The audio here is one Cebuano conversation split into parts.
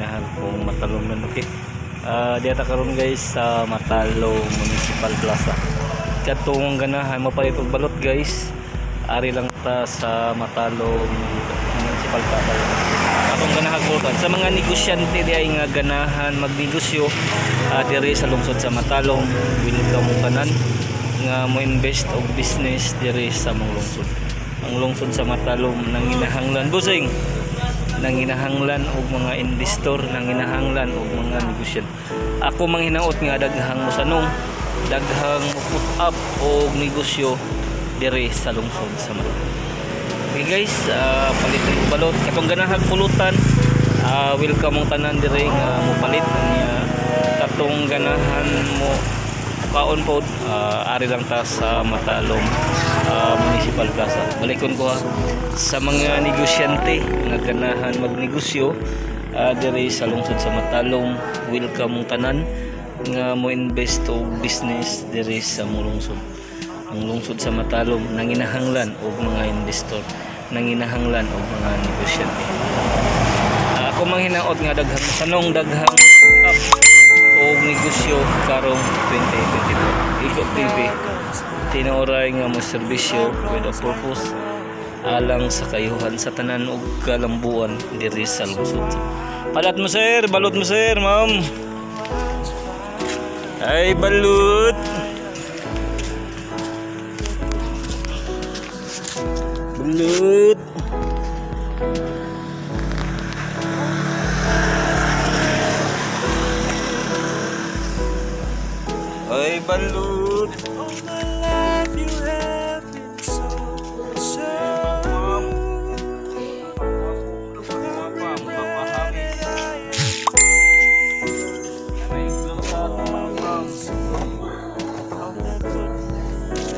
Minahal kong Matalom nun. Okay. Diya ta karon guys sa Matalom Municipal Plaza. Katong ganahan mapalit og balot guys. Ari lang ta sa Matalom Municipal Plaza. Atong ganahan pulutan sa mga negosyante di ay nga ganahan magnegosyo diri sa lungsod sa Matalom, welcome tanan nga mo invest og business diri sa mong lungsod. Ang lungsod sa Matalom nanginahanglan busing, nanginahanglan og mga investor, nanginahanglan og mga negosyante. Ako manghinaot nga daghang mosanong, daghang mo put up og negosyo diri sa lungsod sa Matalom. Okay guys, palit ng balot katong ganahan pulutan, welcome mong tanan diri nga mopalit niya. Katong ganahan mo kaon pod, ari lang ta sa Matalom Municipal Plaza. Balikon ko ha, sa mga negosyante nga ganahan magnegosyo diri sa lungsod sa Matalom, welcome mong tanan nga mo invest og business diri sa mong lungsod. Ang lungsod sa Matalom nanginahanglan og mga investor, nanginahanglan og mga negosyante. Ako manghinaot nga daghang sanong, daghang up og negosyo karong 2024. Iko TV, tinuoray nga mo serbisyo with a purpose alang sa kayuhan sa tanan og kalambuan diri sa lungsod. Palat mo sir, balot mo sir, ma'am. Ay balut. Balut. Ay balut. All my life you have been so, so Ma'am, mapahangin.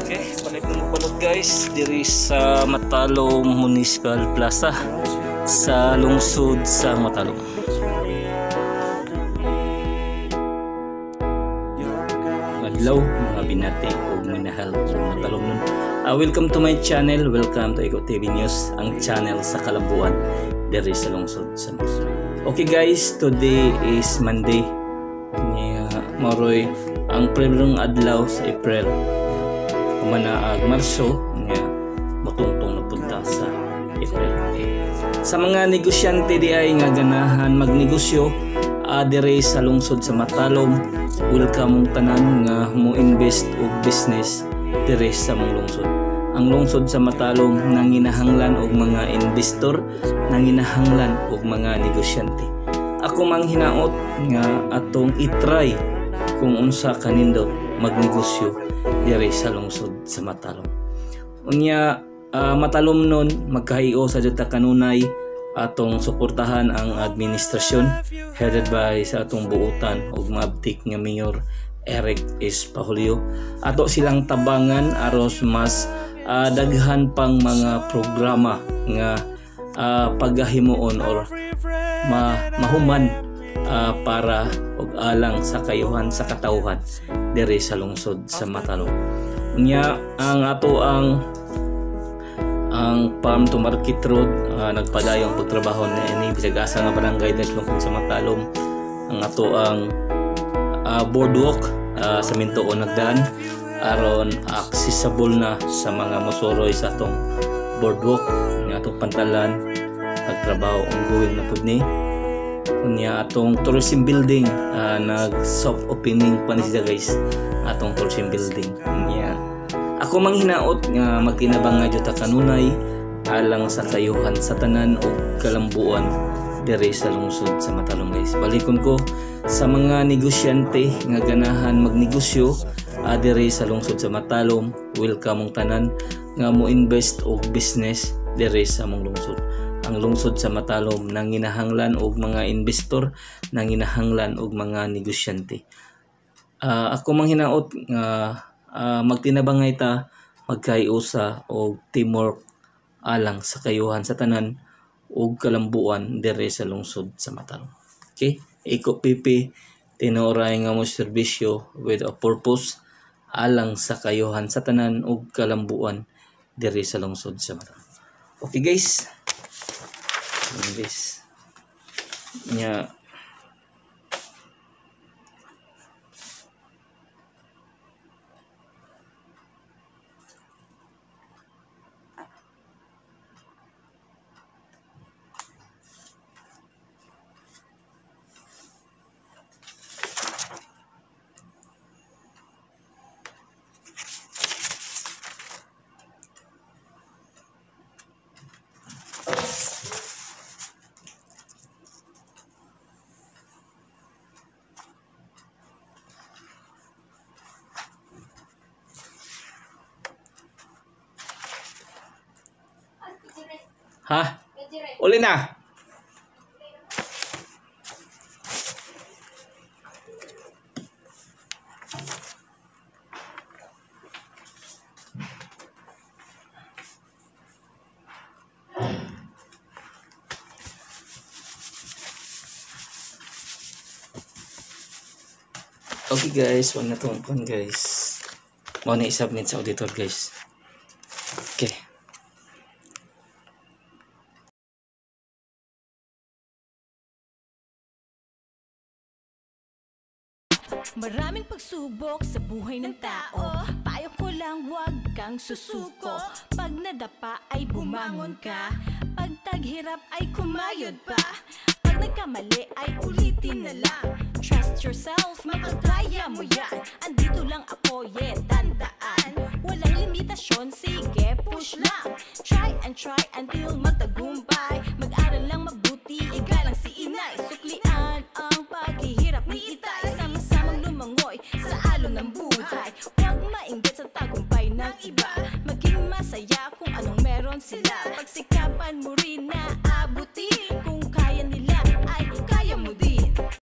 Okay, palit na balot guys diri sa Matalom Municipal Plaza sa lungsod sa Matalom. Adlaw mga binati ug minahal kong Matalom nun. Welcome to my channel, welcome to Iko TV News, ang channel sa kalambuan diri sa lungsod sa Matalom. Okay guys, today is Monday. Niya maroy ang primerong adlaw sa April. Kumana ag Marso niya motungtong na punta sa April. Okay. Sa mga negosyante di ay nga ganahan magnegosyo diri sa lungsod sa Matalom, welcome mong tanan nga mo invest og business diri sa mong lungsod. Ang lungsod sa Matalom nanginahanglan og mga investor, nanginahanglan og mga negosyante. Ako manghinaot nga atong i-try kung unsa kanindot magnegosyo diri sa lungsod sa Matalom. Unya Matalom nun magkahiyo sa jud ta kanunay atong suportahan ang administrasyon headed by sa atong buutan og maabtik nga Mayor Eric S. Pahulyo. Ato silang tabangan aros mas daghan pang mga programa nga paghimuon or mahuman para og alang sa kayuhan sa katawhan diri sa lungsod sa Matalom. Unya ang ato ang Farm to Market Road nagpadayong pagtrabaho na ini bisag asa nga barangay diri sa lungsod sa Matalom. Ang ato ang boardwalk sa Mintuon nagdaan aron accessible na sa mga mosoroy sa atong boardwalk nga atong pantalan pagtrabaho ongoing na pud ni. Unya atong tourism building nag soft opening pa ni siya guys, atong tourism building. Unya ako manghinaot nga magtinabang nga jud ta kanunay alang sa kayuhan sa tanan og kalambuan diri sa lungsod sa Matalom guys. Balikon ko sa mga negosyante nga ganahan magnegosyo diri sa lungsod sa Matalom, welcome mong tanan nga mo invest og business diri sa mong lungsod. Ang lungsod sa Matalom nanginahanglan og mga investor, nanginahanglan og mga negosyante. Ako manghinaot nga magtinabangay ta, magkaiusa og teamwork alang sa kayuhan sa tanan ug kalambuan diri sa lungsod sa Matalom. Okay? Iko PP, tinuoray nga mo serbisyo with a purpose alang sa kayuhan sa tanan ug kalambuan diri sa lungsod sa Matalom. Okay guys. Guys. Nya Ha? Uli na. Okay guys, wag na tong kon guys. Mao na i-submit sa auditor, guys. Okay. Maraming pagsubok sa buhay ng tao. Payo ko lang, wag kang susuko. Pag nadapa ay bumangon ka. Pag taghirap ay kumayod pa. Pag nagkamali ay ulitin na lang. Trust yourself, makakaya mo yan. Andito lang ako, yeah, tandaan. Walang limitasyon, sige, push lang. Try and try until magtagumpay. Mag-aral lang mabuti.